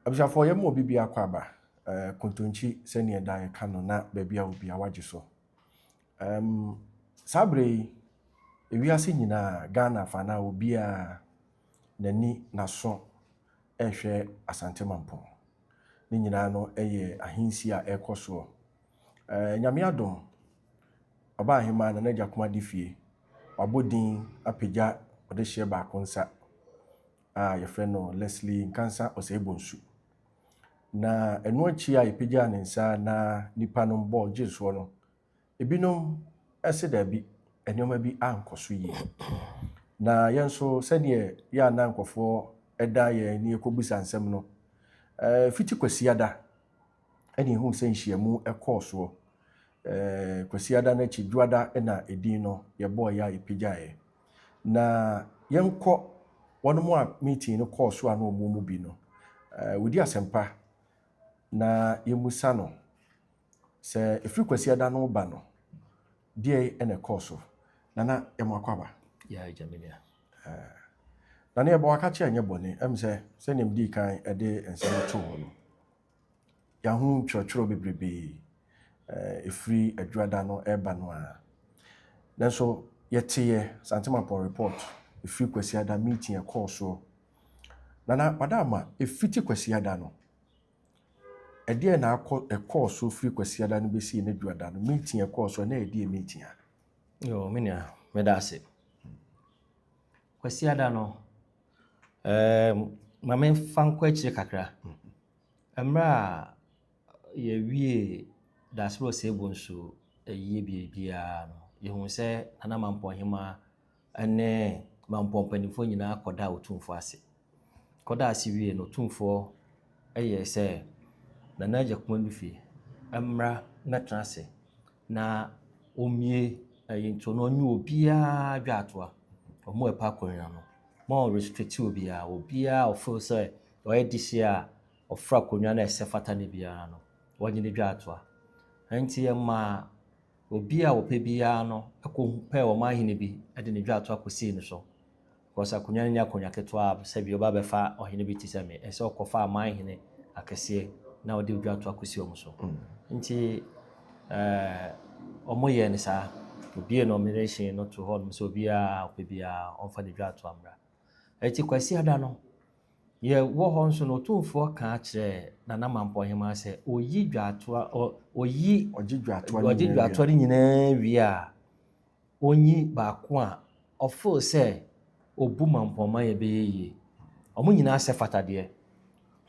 Abusuafoɔ, yɛma obi bi akɔ aba kontonkyi sɛnea da yɛka no na baabi a obi awagye so. Saa berɛ yi, ewiase nyinaa, Ghana fa na obiara n'ani n'aso ɛrehwɛ Asante Mampɔn. Ne nyinaa no yɛ ahensi a ɛrekɔ soɔ. Nyame adom, ɔbaa ahemmaa Nana Gyakoma di fie. Wabɔ din apagya ɔdehyeɛ baako nsa a yɛfrɛ no Leslie Nkansa Osei Bonsu. Na ɛno akyi a yɛpagyaa ne nsa na nipa no bɔɔ gye soɔ no, ebinom ɛsɛ daabi, nneɛma bi ankɔ so yie. Na yɛn nso, sɛdeɛ yɛ a na nkurɔfoɔ ɛda yɛn ani kɔbisa nsɛm no, fiti Kwasiada ɛne ehu sɛ nhyiamu ɛkɔɔ soɔ. Kwasiada no akyi, Dwoada na edin no yɛbɔɔ yɛ a yɛpagyaeɛ. Na yɛnkɔ wɔn a meeting no kɔɔ so a na wɔn mu bi no, wɔdi asɛmpa na yɛmusa no sɛ ɛfiri Kwasiada no ba no, deɛ ɛna ɛkɔɔ so. Nana, yɛmo akɔ aba. Yɛ agya, me nua. Nana, yɛbɔ waka kyerɛ nyɛ bɔne sɛ sɛnea mdii kan ɛde nsɛm too hɔ no, yɛaho twerɛtwerɛ bebrebee ɛfiri Adwuada no ɛreba no a, nanso yɛteeɛ Asante Mampɔn report ɛfiri Kwasiada meeting ɛkɔɔ soɔ. Nana wada ama, ɛfiti Kwasiada no, ɛdeɛ na akɔ ɛkɔɔ so firi Kwasiada no bɛsii ne Dwoada no meeting ɛkɔɔ so na ɛdeɛ meeting a? Yo, me nua, meda ase. Kwasiada no, ma memfa nkɔ akyire kakra. Mmerɛ a yɛwie Dasebɛ Osei Bonsu ayie biribiara no, yɛhu sɛ Nana Mampɔn Hemaa ne Mampɔn mpanimfoɔ nyinaa kɔdaa Otumfoɔ ase. Kɔdaa ase wie no, Otumfoɔ yɛɛ sɛ Nana Agya Fie mmra mmɛtena ase na ɔmmie ɛyi nti no ɔnye obiara dwaatoa. Ɔmo a ɛpɛ akonnwa no, ma ɔrestrict obiara. Obiara a ɔfeel sɛ ɔyɛ dehyeɛ a ɔfra akonnwa no a ɛsɛ fata no biara no, wɔnye ne dwaatoa. Nti yɛmaa obi a ɔpɛ biara no kɔ pɛɛ ɔmanhene bi de ne dwaatoa kɔsii ne so. Because akonnwa no nyɛ akonnwa ketewa a sɛbi ɔba bɛfa ɔhene bi te sɛ me. Ɛsɛ ɔkɔfa amanhene akɛseɛ na ɔde dwaatoa kɔsi wɔn so. Nti ɔmo yɛɛ no saa. Obie nomination no to hɔnom sɛ obiara a ɔpɛ biara ɔmfa ne dwaatoa mmra. Nti Kwasiada no, yɛwɔ hɔ nso no, Otumfoɔ ka kyerɛɛ Nana Mampɔn Hemaa sɛ oyi dwaatoa oyi ɔgye dwaatoa no ɔgye nyinaa dwaatoa no nyinaa wie a, onyi baako a ɔfeel sɛ obu Mampɔnman yɛ bɛyɛ yie. Ɔmo nyinaa sɛ fata deɛ,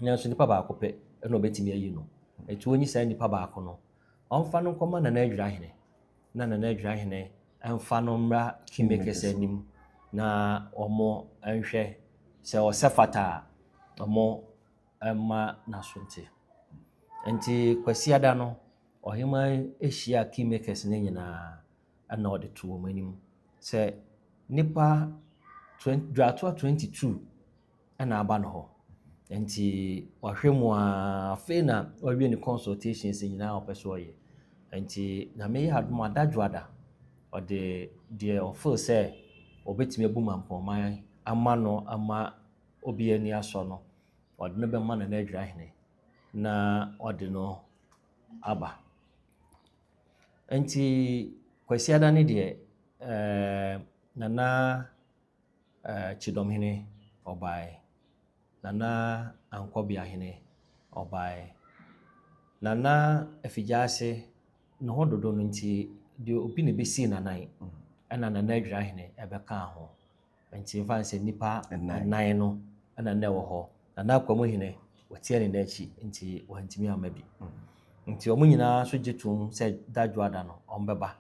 nanso nipa baako pɛ ɛna ɔbɛtumi ayi no. Nti onyi saa nipa baako no, ɔmfa no nkɔma Nana Adwirahene na Nana Adwirahene ɛmfa no mmra kingmakers anim na ɔmo nhwɛ sɛ ɔsɛ fata a, ɔmo ɛma n'aso nte. Nti Kwasiada no, ɔhemaa ahyia kingmakers no nyinaa ɛna ɔde to wɔn anim sɛ nipa dwaatoa 22 ɛna aba no hɔ. Nti wahwɛ mu a, afei na wawie ne consultations nyinaa a ɔpɛ sɛ ɔyɛ. Nti Nyame yɛ adom a, da Dwoada ɔde deɛ ɔfeel sɛ ɔbɛtumi abu Mampɔnman ama no ama obi ani asɔ no, ɔde no bɛma Nana Adwirahene na ɔde no aba. Nti Kwasiada no deɛ, Nana Kyidɔmhene ɔbaeɛ. Nana Ankɔbeahene ɔbaeɛ. Nana Afigyaase ne ho dodo no nti, deɛ obi na ɛbɛsii n'anan ɛna Nana Adwirahene ɛbɛkaa ho. Nti mfa no sɛ nnipa ɛnan. Ɛnan no ɛna na ɛwɔ hɔ. Nana Akwamuhene wɔteɛ ne n'akyi nti wantumi amma bi. Nti wɔn nyinaa nso gye tom sɛ da Dwoada no ɔmbɛba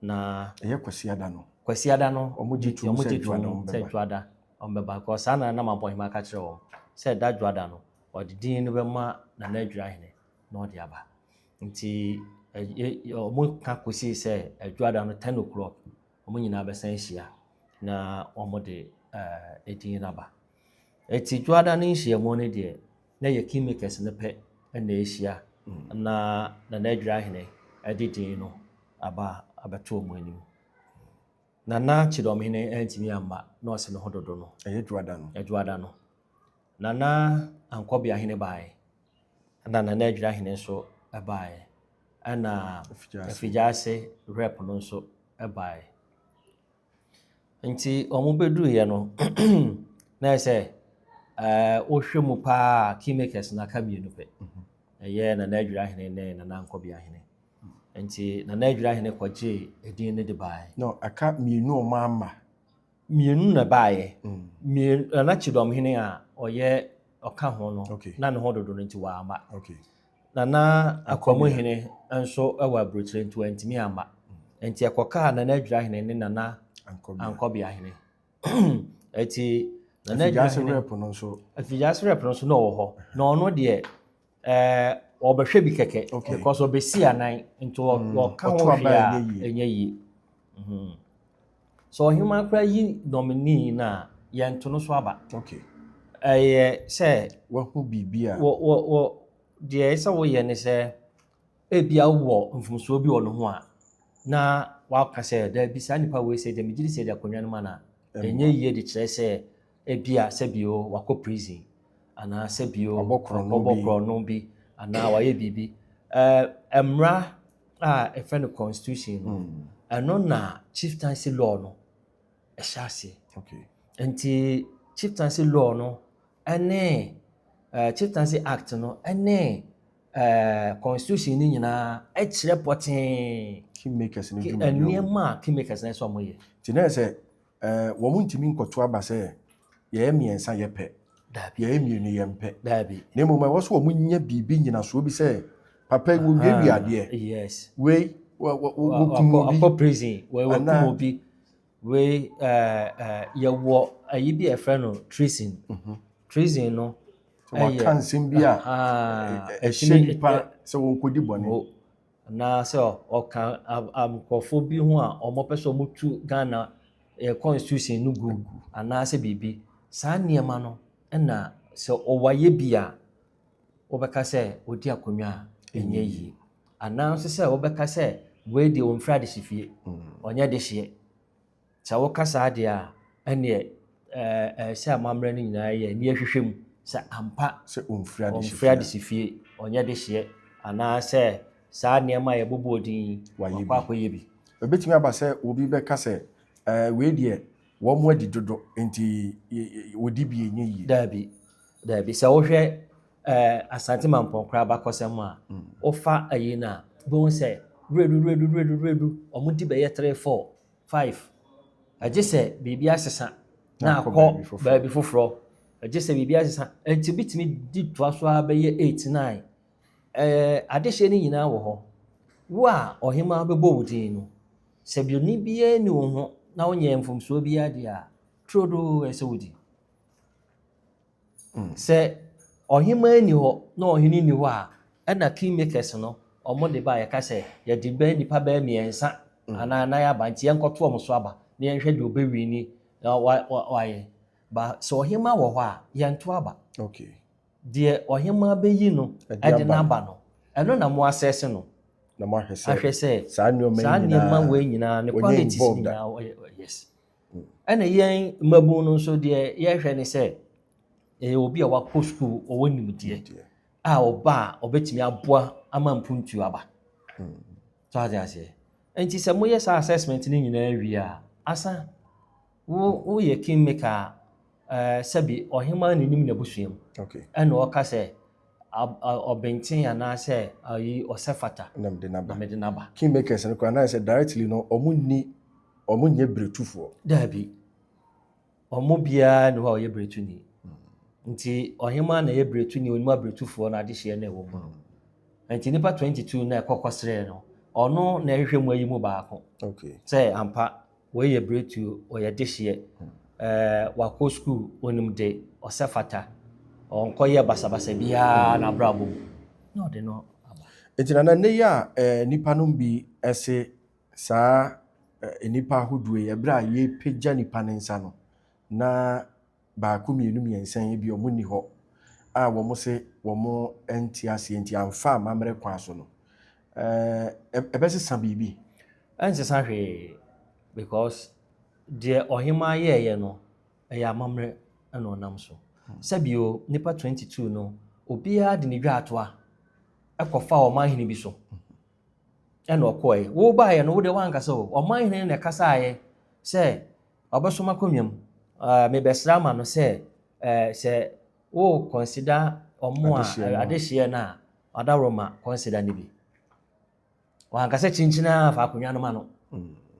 na Ɛyɛ Kwasiada no. Kwasiada no. Ɔmo gye tom ɔmo sɛ gye Dwoada tom ɔmo sɛ bɛba. Dwoada ɔmbɛba because saa na Nana Mampɔnhema ka kyerɛ wɔn sɛ da Dwoada no ɔde din no bɛma Nana Adwirahene na ɔde aba. Nti ɔmo ka kɔsii sɛ Adwuada no 10 o'clock ɔmo nyinaa bɛsan ahyia na ɔmo de edin no aba. Eti Dwoada no nhyiamu no deɛ, na yɛ kingmakers no pɛ ɛna ahyia na Nana Adwirahene ɛde din no aba abɛto ɔmo anim. Nana Kyidɔmhene antumi amma na ɔse ne ho dodo no. Ɛyɛ Dwoada no. Adwuada no. Nana Ankɔbeahene baeɛ, ɛna Nana Adwirahene nso baeɛ, ɛna Afigyaase rep no nso baeɛ. Nti wɔbɛduruiɛ no, na ayɛ sɛ ɛɛ wohwɛ mu paa a kingmakers no aka mmienu pɛ. Ɛyɛ Nana Adwirahene ne Nana Ankɔbeahene. Nti Nana Adwirahene kɔgyee edin no de baeɛ. No, aka mmienu a wɔamma. Mmienu na ɛbaeɛ. Mmienu, Nana Kyidɔmhene a ɔyɛ ɔka ho no, na ne ho dodo no nti wamma. Nana Akwamuhene nso wɔ aburokyire nti wantumi amma. Nti ɛkɔkaa Nana Adwirahene ne Nana Ankɔbeahene. Nti Nana Adwirahene. Afigyase rep no nso. Afigyase rep no nso na ɔwɔ hɔ. Na ɔno deɛ ɛɛ ɔbɛhwɛ bi kɛkɛ. Because ɔbɛsi anan nti ɔka ho hwee a ɛnyɛ yie. Sɛ ɔhemaa koraa yi nominee no a, yɛnto no so aba. Okay. Ɛyɛ sɛ. Wahu biribi a. Wɔ wɔ wɔ deɛ ɛsɛ sɛ woyɛ ne sɛ ebia wowɔ mfomsoɔ bi wɔ ne ho a na waka sɛ daabi saa nipa wei sɛ deɛ megye di sɛ deɛ akonnwa no ma no a ɛnyɛ yie de kyerɛ sɛ ebia sɛbio wakɔ prison anaa sɛbio Wabɔ korɔno wakɔbɔ bi. korɔno bi anaa wayɛ biribi. Ɛɛ mmara a ɛfrɛ no constitution no ɛno na chieftaincy law no ɛhyɛ aseɛ. Nti chieftaincy law no ɛne chieftaincy act no ɛne constitution no nyinaa ɛkyerɛ pɔtee Kingmakers no dwumadi a wɔn. nneɛma a kingmakers no ɛsɛ wɔn yɛ. Nti na yɛ sɛ wɔn ntumi nkɔto aba sɛ yɛyɛ mmiɛnsa yɛpɛ, Daabi. yɛyɛ mmienu yɛmpɛ. Daabi. Na mmom ɛwɔ sɛ wɔn nya biribi nyinasoɔ bi sɛ papa yi wɔwiewie adeɛ. Wei wɔkum obi. Wakɔ prison, wɔkum Anaa- obi. Wei ɛɛ ɛɛ yɛwɔ ayi bi a yɛfrɛ no treason. Treason no Sɛ waka nsɛm bi a ɛhyɛ nipa sɛ wɔnkɔdi bɔne. Anaasɛ ɔka nkurɔfoɔ bi ho a wɔpɛ sɛ wɔtu Ghana constitution no gu anaasɛ biribi. Saa nneɛma no ɛna sɛ ɔwayɛ bi a wɔbɛka sɛ ɔdi akonnwa a ɛnyɛ yie. Anaa nso sɛ wɔbɛka sɛ wei deɛ ɔmfiri adehyefie, ɔnyɛ dehyeɛ. Sɛ woka saa deɛ a ɛneɛ ɛɛ sɛ amammerɛ no nyinaa yɛ ne yɛhwehwɛ mu sɛ ampa Sɛ ɔmfiri ɔmfiri adehyefie. adehyefie, ɔnyɛ dehyeɛ anaasɛ saa nneɛma a yɛbobɔ din yi Wayɛ wakɔ bi. akɔyɛ bi. Ɛbɛtumi aba sɛ obi bɛka sɛ wei deɛ wɔn adi dodo nti wɔdi bi ɛnyɛ yie. Daabi, daabi. Sɛ wohwɛ Asante Mampɔn koraa abakɔsɛm a, wofa ayi no a, wobɛhu sɛ wuredu wuredu wuredu wuredu ɔmo di bɛyɛ 3, 4, 5. Ɛgye sɛ biribi asesa na Na akɔ akɔ baabi foforɔ. baabi foforɔ. Ɛgye sɛ biribi asesa. Nti bi tumi di toa so ara bɛyɛ 8, 9. Adehyeɛ no nyinaa wɔ hɔ. Wo a ɔhemaa bɛbɔ wo din no, sɛ boni biara nni wo ho na wonyɛ mfomsoɔ biara deɛ a, turodoo ɛsɛ wodi. Sɛ ɔhemaa nni hɔ na ɔhene nni hɔ a, ɛna kingmakers no ɔmo de ba a yɛka sɛ yɛde bɛyɛ nipa bɛyɛ mmiɛnsa anaa nan aba nti yɛnkɔto ɔmo so aba na yɛnhwɛ deɛ ɔbɛwi ni na wayɛ. Ba sɛ ɔhemaa wɔ hɔ a, yɛnto aba. Deɛ ɔhemaa bɛyi no Ɛde ɛde aba n'aba no, ɛno na mo asɛse no. Na mo ahwɛ sɛ Ahwɛ sɛ saa nneɛma yi saa nneɛma nyinaa wei nyinaa ne wɔnyɛ qualities involved a. nyinaa wɔyɛ yes. Ɛna yɛn mmabun no nso deɛ yɛhwɛ ne sɛ ɛyɛ obi a wakɔ school ɔwɔ nimdeɛ a ɔba a ɔbɛtumi aboa ama mpuntuo aba. So ate aseɛ. Nti sɛ moyɛ saa assessment no nyinaa wie a, asa wo woyɛ kingmaker a sɛbi ɔhemaa n'anim n'abusua mu. Ɛna ɔka sɛ ɔbɛnten anaasɛ ayi ɔsɛ fata. Na mede n'aba. Na mede n'aba. Kingmakers no koraa na sɛ directly no ɔmo nni ɔmo nyɛ beretufoɔ. Daabi. Ɔmo biara ni hɔ a ɔyɛ beretuni. Nti ɔhemaa na ɛyɛ beretuni onim aberetufoɔ no adehyeɛ na ɛwɔ mu. Nti nipa 22 na ɛkɔ kɔsrɛ no, ɔno na ɛhwehwɛ mu ayi mu baako. Sɛ ampa wɔyɛ beretuo, ɔyɛ dehyeɛ. Wakɔ school, onim de, ɔsɛ fata. Ɔnkɔyɛ basabasa biara n'abrabɔ mu. Na ɔde no aba. Nti nana nne yi a nipa no bi ɛse saa nipa ahodoɔ yi ɛberɛ a yɛpagya nipa ne nsa no na baako mmienu mmiɛnsa yi bi ɔmo nni hɔ a wɔn se wɔn nte aseɛ nti amfa amammerɛ kwan so no ɛbɛsesa biribi. Ɛnsesa hwee because deɛ ɔhemaa yɛɛyɛ no ɛyɛ amammerɛ ɛna ɔnam so. Sɛbio nipa 22 no, obiara de ne dwa atoa ɛkɔfa ɔmanhene bi so ɛna ɔkɔɛ. Wo baeɛ no, wode wankasa o, ɔmanhene na ɛkasaeɛ sɛ ɔbɛsom akonnwa mu. Mebɛsrɛ ama no sɛ sɛ wo consider ɔmo a Adehyeɛ no a. Adehyeɛ no a ɔdaworoma consider no bi. Wankasa kyinkyini fa akonnwa no ma no.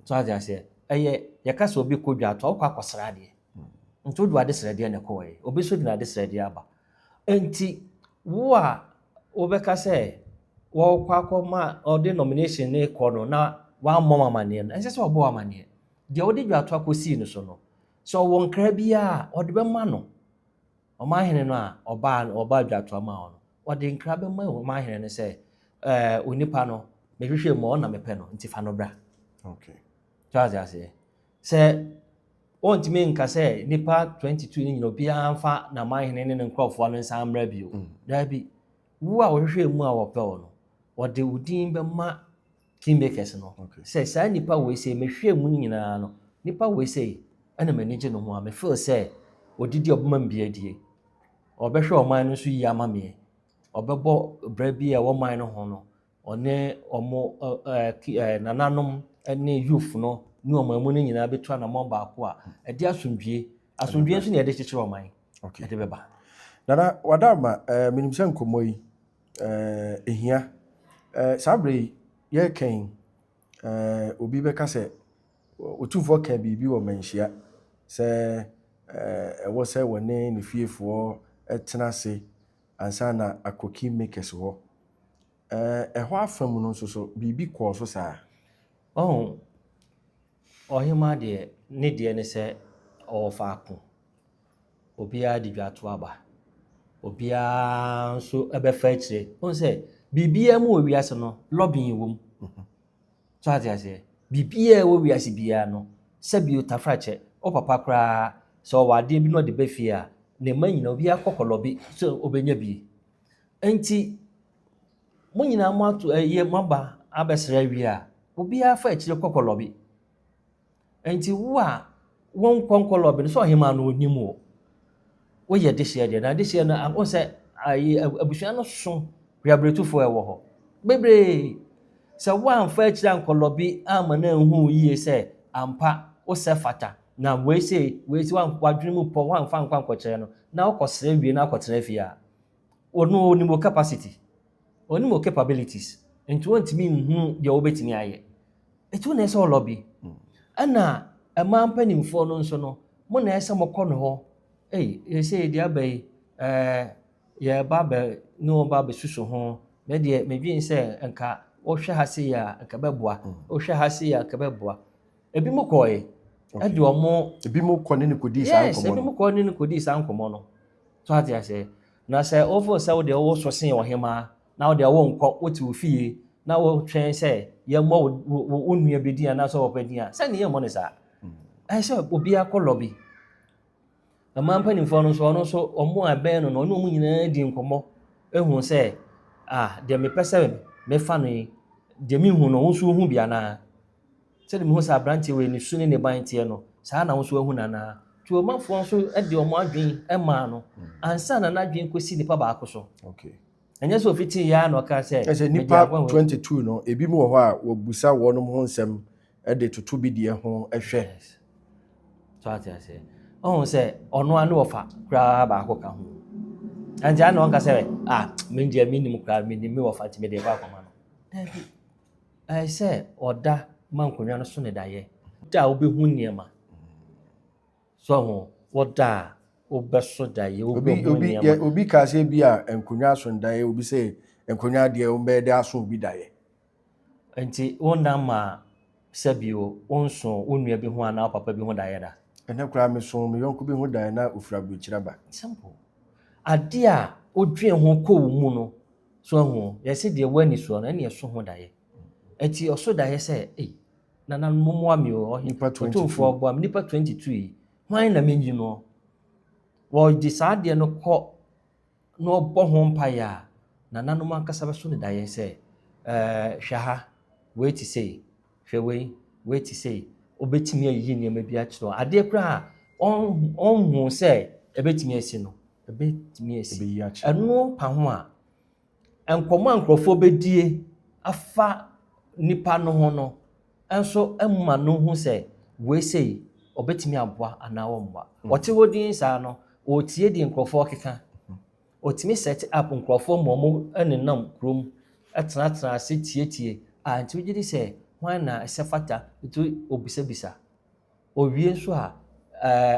So ate aseɛ, ɛyɛ yɛka sɛ obi kɔ dwa ato a, wokɔ akɔsra adeɛ, nti wode wade srɛdeɛ na ɛkɔɔɛ, obi nso de n'ade srɛdeɛ aba. Nti wo a wobɛka sɛ wɔkɔ akɔma ɔde nomination ne kɔ no na wammɔ m amanneɛ no, ɛnsɛ sɛ ɔbɔ wo amanneɛ. Deɛ wode dwa ato akɔsii no so no, sɛ ɔwɔ nkra biara a ɔde bɛma no ɔmanhene no a ɔbaa dwa ato ama wo no, ɔde nkra bɛma ɔmanhene no sɛ onipa no mehwehwɛ mu a, ɔna mepɛ no, nti fa no bra. So ate aseɛ sɛ wɔntumi nka sɛ nipa 22 no nyina obiara mfa n'amanhene ne ne nkurɔfoɔ no nsa mmra bio. Daabi, wo a wɔhwehwɛ mu a wɔpɛ wo no, wɔde wo din bɛma kingmakers no sɛ saa nipa wei sɛ mehwɛ mu nyinaa no, nipa wei sɛ ɛna m'ani gye ne ho a mefeel sɛ odidi a ɔbɛma me bi adie, ɔbɛhwɛ ɔman no nso yie ama me, ɔbɛbɔ brɛ bi a ɛwɔ ɔman no ho no, ɔne ɔmo ɛ ɛ ki ɛ nananom ne youth no ne ɔman mu no nyinaa bɛtu anammɔn baako a ɛde asomdwie nso na yɛde kyekyere ɔman ɛde bɛba. Nana Wadama, menim sɛ nkɔmmɔ yi ɛhia. Saa berɛ yi yɛrekɛn, obi bɛka sɛ Otumfoɔ ka biribi wɔ Manhyia sɛ ɛwɔ sɛ wɔne ne fiefoɔ tena ase ansa na akɔ kingmakers hɔ. Ɛhɔ afa mu no nso so biribi kɔɔ so saa. Ɔho ɔhema deɛ, ne deɛ ne sɛ ɔwɔ faako, obiara de dwa to aba, obiara nso bɛfa akyire. Wohu sɛ biribiara mu wɔ wiase no, lobbying wɔ mu. So ate aseɛ, biribiara wɔ wiase biara no, sɛbio tafrakyɛ wo papa koraa sɛ ɔwɔ adeɛ bi na ɔde ba fie a, ne mma nyinaa obiara kɔ lobby sɛ ɔbɛnya bi. Nti mo nyinaa mo ato ɛyɛ mo aba abɛsrɛ awie a, obiara fa akyire kɔ lobby. Nti wo a wɔnkɔ nkɔ lobby no, sɛ ɔhema no onim wo, woyɛ dehyeɛ deɛ na dehyeɛ no wo sɛ ayi abusua no so hweaberetufoɔ ɛwɔ hɔ bebree sɛ woamfa akyire ankɔ lobby ama no anhu wo yie sɛ ampa wosɛ fata na wei sei wei sei, wadwene mu pɔ, woamfa nkɔ ankɔkyerɛ no na wokɔsrɛ wie na akɔtena fie a, ɔno onim wo capacity, onim wo capabilities, nti wɔntumi nhu deɛ wobɛtumi ayɛ. Ɛti wo na ɛsɛ ɔlobby. Ɛna ɛmaa mpanimfoɔ no nso no, mo na ɛsɛ mokɔ no hɔ. Ei, ɛsɛ deɛ aba yi, yɛba bɛ ne wɔn ba bɛsusu ho. Me deɛ medwene sɛ nka wohwɛ ha sei a nka bɛboa, wohwɛ ha sei a nka bɛboa. Ebi mo kɔɛ ɛde ɔmo Ebi mo kɔ ne ne kɔdii saa Yes. nkɔmmɔ Ebi no. mo kɔ ne ne kɔdii saa nkɔmmɔ no. So ate aseɛ, na sɛ wofo sɛ wode wo so sen ɔhemaa na wode wo nkɔ, wote wo fie na wotwɛn sɛ yɛmmɔ wo nua bi din anaasɛ wɔpɛ din a, sɛne yɛmmɔ no saa. Ɛyɛ sɛ obiara kɔ lobby. Mmaa mpanimfoɔ no nso, ɔno nso ɔmo a ɛbɛn no no, ɔne ɔmo nyinaa di nkɔmmɔ ehu sɛ, ah, deɛ mepɛ sɛ mefa no yi deɛ mehu no, wo nso wohu bi anaa? Sɛdeɛ mehu sɛ aberanteɛ wei ne su ne ne ban teɛ no, saa na wo nso ahu no anaa? Nti ɔmanfoɔ nso de ɔmo adwene maa no ansa na n'adwene kɔsi nipa baako so. Ɛnyɛ sɛ ofitii yɛ a na ɔka sɛ Ɛsɛ mede nipa aboa wei. 22 no, ebi mu wɔ hɔ a wɔbusa wɔnom ho nsɛm de toto bi deɛ ho hwɛ. Yes. So ate aseɛ, ɔhu sɛ ɔno ano wɔfa koraa baako ka ho, nti ana ɔnka sɛ, ah, me deɛ menim koraa, menim me wɔfa, nti mede ba akɔma no. Daabi, ɛyɛ sɛ ɔda ma nkonnwa no so ne daeɛ da a wobɛhu nneɛma so ho, wɔda a wobɛso daeɛ Obi wobɛhu obi nneɛma. Yɛ obi kaa sɛ bi a nkonnwa aso ndaeɛ, obi sɛ nkonnwa deɛ wɔbɛyɛ de aso obi daeɛ. Nti wonam a sɛbio wonso wo nua bi ho anaa wo papa bi ho daeɛ da? Ɛnɛ koraa meso me yɔnko bi ho daeɛ na ofiri aburokyire aba. Simple. Adeɛ a wodwen ho kɔ wo mu no so ahu, yɛsɛ deɛ woani soɔ no ɛne ɛso ho daeɛ. Ɛti ɔso daeɛ sɛ, ei, nana mommoa me o, ɔhe Nipa 22. Otumfoɔ boa me, nipa 22 yi, hwan na menyi no? Wɔde saa adeɛ no kɔ na ɔbɔ ho mpaeɛ a, nananom ankasa bɛso ne daeɛ sɛ, hwɛ ha, wei te sei, hwɛ wei, wei te sei. Wobɛtumi ayiyi nneɛma bi akyerɛ wo. Adeɛ koraa a ɔnhu sɛ ɛbɛtumi asi no. Ɛbɛtumi asi. Ɛbɛyi akyerɛ. Ɛno pa ho a, nkɔmmɔ a nkurɔfoɔ bɛdie afa nipa no ho no nso ma no hu sɛ wei sei ɔbɛtumi aboa anaa ɔmmoa. Ɔte hɔ din saa no, ɔretie deɛ nkurɔfoɔ keka. Ɔtumi set up nkurɔfoɔ ma ɔmo nenam kurom tenatena ase tietie a, nti wogye di sɛ hwan na ɛsɛ fata? Nti obisabisa. Owie nso a,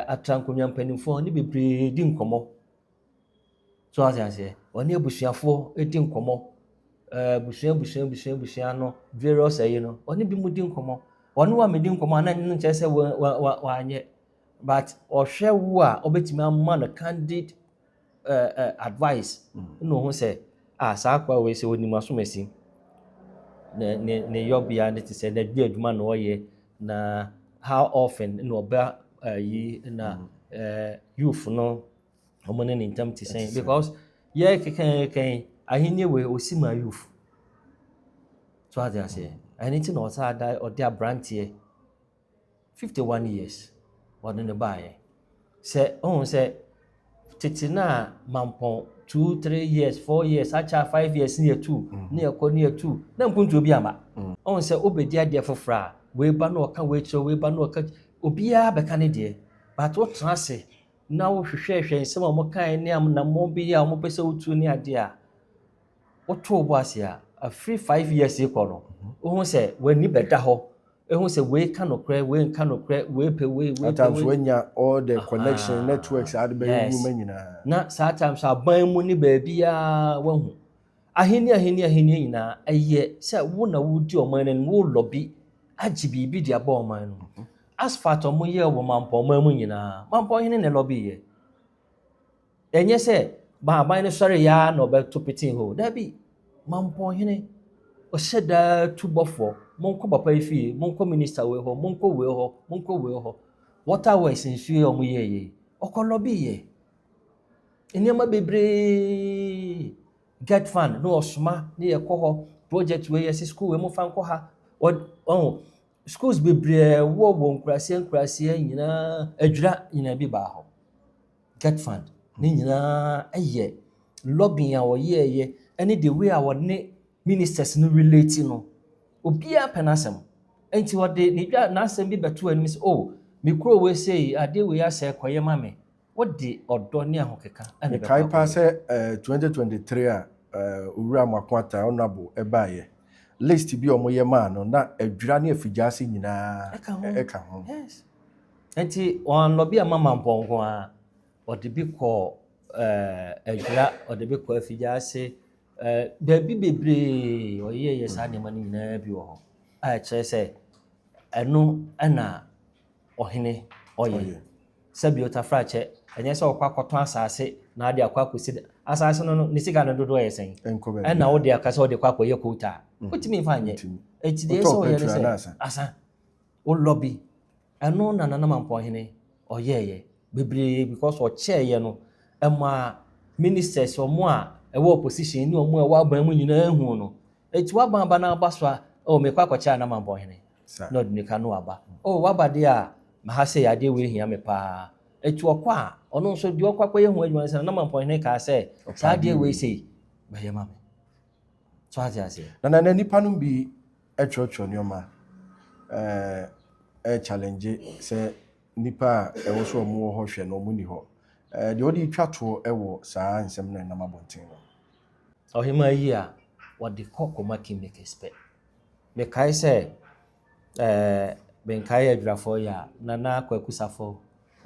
atrankonnwa mpanimfoɔ ne bebree di nkɔmmɔ. So ate aseɛ, ɔne abusuafoɔ di nkɔmmɔ. Abusua, abusua, abusua, abusua no various ɛyi no, ɔne bi mu di nkɔmmɔ. Ɔne wo a medi nkɔmmɔ a, na ɛno nkyerɛ sɛ wanyɛ, but ɔhwɛ wo a, ɔbɛtumi ama no candid advice na ohu sɛ, ah, saa akoa wei sɛ onim asomasi ne yɔbea ne te sɛ n'adi adwuma na ɔyɛ na how often na ɔba ayi na youth no wɔn ne ne ntam te sɛn, because yɛ kekɛnkɛn ahenni wei osi ma youth so, ate aseɛ? Ɛno nti na ɔsan da ɔde aberanteɛ 51 years ɔde ne baeɛ sɛ ɔhu sɛ tete na Mampɔn 2, 3 years, 4 years akyɛ, 5 years ne yɛtu ne yɛkɔ ne yɛtu na mpuntuo bi ama. Ɔhu sɛ wobɛdi adeɛ foforɔ a, wei ba na ɔka wei kyerɛ, wei ba na ɔka, obiara bɛka ne deɛ, but wotena ase na wohwehwɛhwɛ nsɛm a wɔkae ne anammɔn bi a wɔpɛ sɛ wotu ne adeɛ a woto wo bo ase a, afiri 5 years yi kɔ no, wohu sɛ w'ani bɛda hɔ, ehu sɛ wei ka nokorɛ, wei nka nokorɛ, wei pɛ wei, wei pɛ times wei. Wanya all the connection networks ade bɛyɛ nnwuma nyinaa. Na saa time so aban mu ne baabiara wahu ahenni, ahenni, ahenni nyinaa ɛyɛ sɛ wo na wodi ɔman no anim, wo lobby agye biribi de aba ɔman no mu. Asphalt a ɔmo yɛ wɔ Mampɔn mu nyinaa, Mampɔn hene na lobby yɛ. Ɛnyɛ sɛ aban no sɔre yaa na ɔbɛto pete hɔ, dabi. Mampɔn hene ɔhyɛ daa tu bɔfoɔ, monkɔ papa yi fie, monkɔ minister wei hɔ, monkɔ wei hɔ, monkɔ wei hɔ. Water works nsuo a ɔmo yɛ yɛ, ɔkɔ lobby yɛ nneɛma bebree. GETFund na ɔsoma ne yɛkɔ hɔ, project wei yɛsi school wei mo fa nkɔ ha. Ɔho schools bebree wɔ nkuraseɛ nkuraseɛ nyinaa, Adwira nyinaa bi baa hɔ. GETFund ne nyinaa ɛyɛ lobbying a wɔyɛɛyɛ ɛne the way a wɔne ministers no relate no, obiara pɛ n'asɛm. Nti wɔde ne dwa n'asɛm bi bɛto anim sɛ, oh, me kuro wei sei, adeɛ wei asɛ, kɔyɛ ma me. Wɔde ɔdɔ ne ahokeka ɛna mekae bɛkɔ paa akɔyɛ. Sɛ 2023 a Owura Makoata Honorable ɛbaeɛ, list bi a ɔmoyɛ maa no na Adwira ne Afigya nyinaa Ɛka ho. Ɛka ho. Yes, nti wɔn lobby ama Mampɔn nko ara, ɔde bi kɔ Adwira, ɔde bi kɔ Afigya ase, baabi bebree ɔyɛ yɛ saa nneɛma no nyinaa bi wɔ hɔ a ɛkyerɛ sɛ ɛno ɛna ɔhene ɔyɛ. Ɔyɛ. Sɛbi otafrakyɛ, ɛnyɛ sɛ ɔkɔ akɔtɔn asase na ade akɔ akɔsi asase no, ne sika no dodoɔ yɛ sɛn? Ɛnkɔ baabi. Ɛna wode aka sɛ wode kɔ akɔyɛ quota a, wotumi mfa nyɛ. Ntumi. Eti deɛ Wotɔɔ sɛ ɔyɛ ne petrol sɛ anaa asa wo lobby. Ɛno na Nana Mampɔnhene ɔyɛɛyɛ bebree because ɔkyɛɛyɛ no, ɛma ministers, ɔmo a ɛwɔ opposition ne ɔmo a ɛwɔ aban mu nyinaa hu no. Eti waban aba na aba so a, oh, mekɔ akɔkyɛ Nana Mampɔnhene Saa. na ɔde nika no aba. Oh, waba deɛ a, ma ha sɛ adeɛ wei hia me paa. Eti ɔkɔ a, ɔno nso deɛ ɔkɔ akɔyɛ ho adwuma sɛ Nana Mampɔnhene kaa sɛ saa adeɛ wei sei bɛyɛ ma me so, ate aseɛ? Na nipa no bi ɛtwerɛtwerɛ nneɛma ɛ challenge sɛ nipa a ɛwɔ so ɔmo wɔ hɔ hwɛ no, ɔmo ni hɔ. Deɛ ɔde twa toɔ ɛwɔ saa nsɛm no ɛnam abɔnten no. Ɔhema yi a wɔde kɔ kɔma kingmakers pɛ, mekae sɛ menkae Adwirafoɔ yi a Nana Kwaku Safo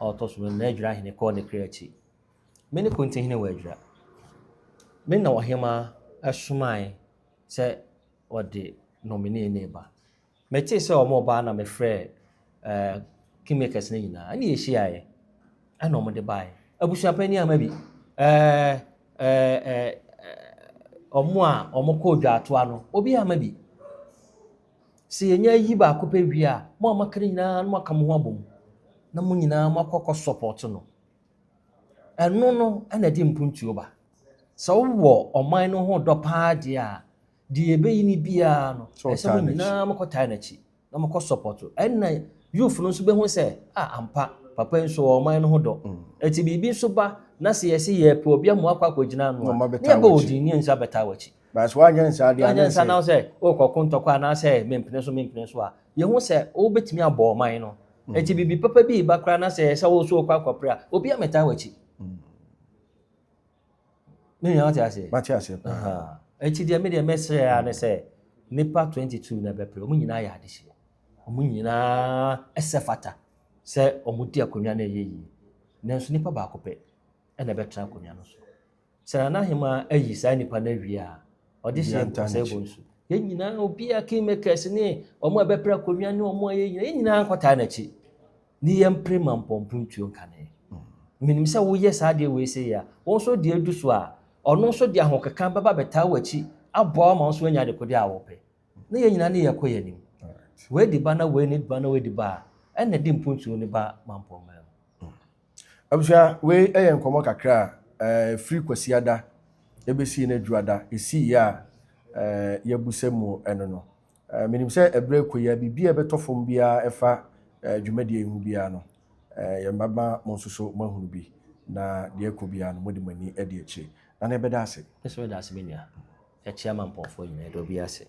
a ɔtɔ so no na Adwira hene kɔɔ ne kra akyi. Me ne Kontihene wɔ Adwira, me na ɔhema ɛsomae sɛ ɔde nominee ne ba. Metee sɛ ɔmo ba na mefrɛ kingmakers no nyinaa ɛne yɛhyiaeɛ, ɛna ɔmo de baeɛ. Abusuapanin ama bi ɛɛ ɛɛ ɛɛ ɔmo a ɔmo kɔ dwaatoa no, obi ama bi sɛ yɛnya yi baako pɛ wie a, mo a moaka no nyinaa no moaka mo ho abom na mo nyinaa moakɔ kɔ support no. Ɛno no ɛna ɛde mpuntuo ba. Sɛ wowɔ ɔman no ho dɔ paa deɛ a, deɛ yɛbɛyi no biara no, Sɛ ɛsɛ mo ɔtaa n'akyi. nyinaa mokɔtae n'akyi na mokɔ support. Ɛna youth no nso bɛhu sɛ, ah, ampa. Papa yi nso ɔwɔ ɔman no ho dɔ. Enti biribi nso ba na sɛ yɛse yɛrepɛ obi ama wakɔ akɔgyina ano Na a, ɔma ne bɛtaa yɛbɔ wo w'akyi. din ne yɛn nso abɛtaa w'akyi. But sɛ woanyɛ no saa deɛ a, Woanyɛ na no saa ɛsɛ. na wo sɛ worekɔko ntɔkwa anaasɛ mempene so mempene so a, yɛhu sɛ wobɛtumi abɔ ɔman no. Enti biribi papa bi reba koraa na sɛ ɛyɛ sɛ wo nso wokɔ akɔpere a, obi ammɛtaa w'akyi. Ne nyinaa wote aseɛ? Mate aseɛ paa. Enti deɛ me deɛ mɛsrɛ ara ne sɛ nnipa 22 na ɛbɛpere, wɔn nyinaa yɛ adehyeɛ. Wɔn nyinaa ɛsɛ fata sɛ wɔdi akonnwa no ɛyɛ yie. Nanso nipa baako pɛ ɛna ɛbɛtena akonnwa no so. Sɛ Nana Ahemaa ayi saa nipa no awie a, ɔde hyɛ ɔsɛe bɔ nsu. Yɛn nyinaa obiara kingmakers ne wɔn a ɛbɛpere akonnwa ne wɔn a yɛ nyinaa, yɛn nyinaa nkɔtaa n'akyi. Ne yɛmpere ma mpɔmpo ntuo nkane. Menim sɛ woyɛ saa adeɛ wei sei a, wo nso deɛ adu so a, ɔno nso de ahokeka bɛba abɛtaa w'akyi aboa wo ma wo nso woanya adekodeɛ a wopɛ. Na yɛn nyinaa ne yɛkɔ yɛn anim. Wei de ba na wei ne ba na wei de ba a, ɛna ɛde mpuntuo no ba mampɔnman mu. Abusua, wei yɛ nkɔmmɔ kakra a ɛfiri Kwasiada ɛbɛsii no Adwuada ɛsiiɛ a yɛabusa mu ɛno no. Menim sɛ ɛberɛ rekɔ yi a biribi a ɛbɛtɔ fam biara ɛfa dwumadie yi ho biara no, yɛbɛma mo nso so moahunu bi na deɛ ɛkɔ biara no mode mo ani adi akyire. Nana yɛbɛda ase. Me nso meda ase me nua. Yɛkyea mampɔnfoɔ nyinaa, yɛda obiara ase.